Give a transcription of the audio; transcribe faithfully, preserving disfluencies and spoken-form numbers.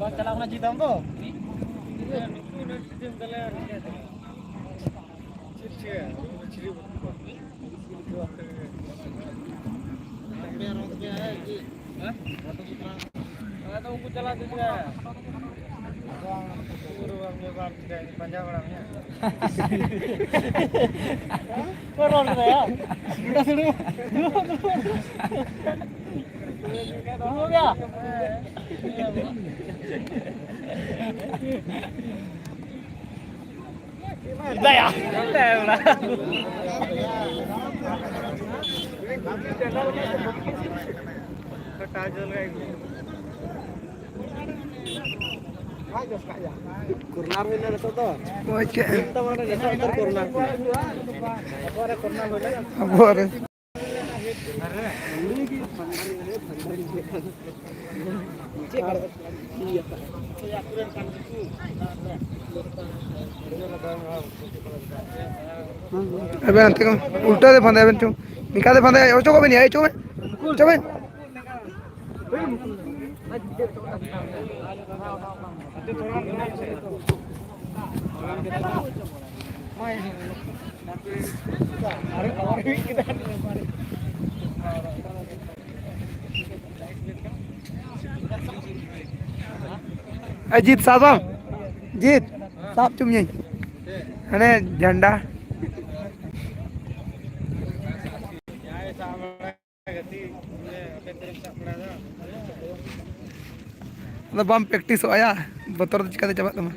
ᱵᱟᱝ ᱪᱟᱞᱟᱣ ᱠᱟᱱᱟ ᱡᱤᱛ ᱟᱢ ᱫᱚ? ᱟᱫᱚ ᱩᱱᱠᱩ ᱪᱟᱞᱟᱣ ᱫᱮᱡᱚᱜᱼᱟ᱾ ᱩᱱᱠᱩ ᱫᱚ ᱵᱟᱝ ᱧᱮᱞ ᱵᱟᱲᱟ ᱪᱤᱠᱟᱹᱭᱟ, ᱯᱟᱸᱡᱟ ᱵᱟᱲᱟ ᱢᱮᱭᱟ᱾ ᱚᱠᱚᱭ ᱨᱚᱲ ᱠᱮᱫᱟᱭᱟ? ᱫᱩᱲᱩᱵ ᱜᱮᱭᱟ᱾ ᱫᱟᱭᱟ᱾ ᱠᱚᱨᱱᱟᱨ ᱦᱩᱭᱱᱟ ᱱᱤᱛᱚᱜ ᱫᱚ᱾ ᱦᱳᱭ, ᱪᱮᱫ? ᱱᱤᱛᱚᱜ ᱫᱚ ᱠᱚᱨᱱᱟᱨ ᱠᱟᱱᱟ᱾ ᱟᱵᱚᱣᱟᱜ ᱨᱮ᱾ ᱟᱵᱮᱱ ᱦᱟᱱᱛᱮ ᱠᱷᱚᱱ ᱩᱞᱴᱟᱹ ᱛᱮ ᱯᱷᱟᱸᱫᱟᱭ ᱵᱮᱱ ᱪᱚᱝ, ᱱᱤᱝᱠᱟ ᱛᱮ ᱯᱷᱟᱸᱫᱟᱭ, ᱚᱪᱚᱜᱚᱜ ᱵᱮᱱ, ᱮᱭ ᱚᱪᱚᱜ ᱵᱮᱱ, ᱚᱪᱚᱜ ᱵᱮᱱ᱾ ᱮ ᱡᱤᱛ, ᱥᱟᱵ ᱟᱢ᱾ ᱡᱤᱛ, ᱥᱟᱵ ᱦᱚᱪᱚ ᱢᱤᱭᱟᱹᱧ᱾ ᱦᱟᱱᱮ ᱡᱷᱟᱱᱰᱟ᱾ ᱟᱫᱚ ᱵᱟᱢ ᱯᱨᱮᱠᱴᱤᱥᱚᱜᱼᱟ ᱭᱟ, ᱵᱚᱛᱚᱨ ᱫᱚ ᱪᱤᱠᱟᱹᱛᱮ ᱪᱟᱵᱟᱜ ᱛᱟᱢᱟ?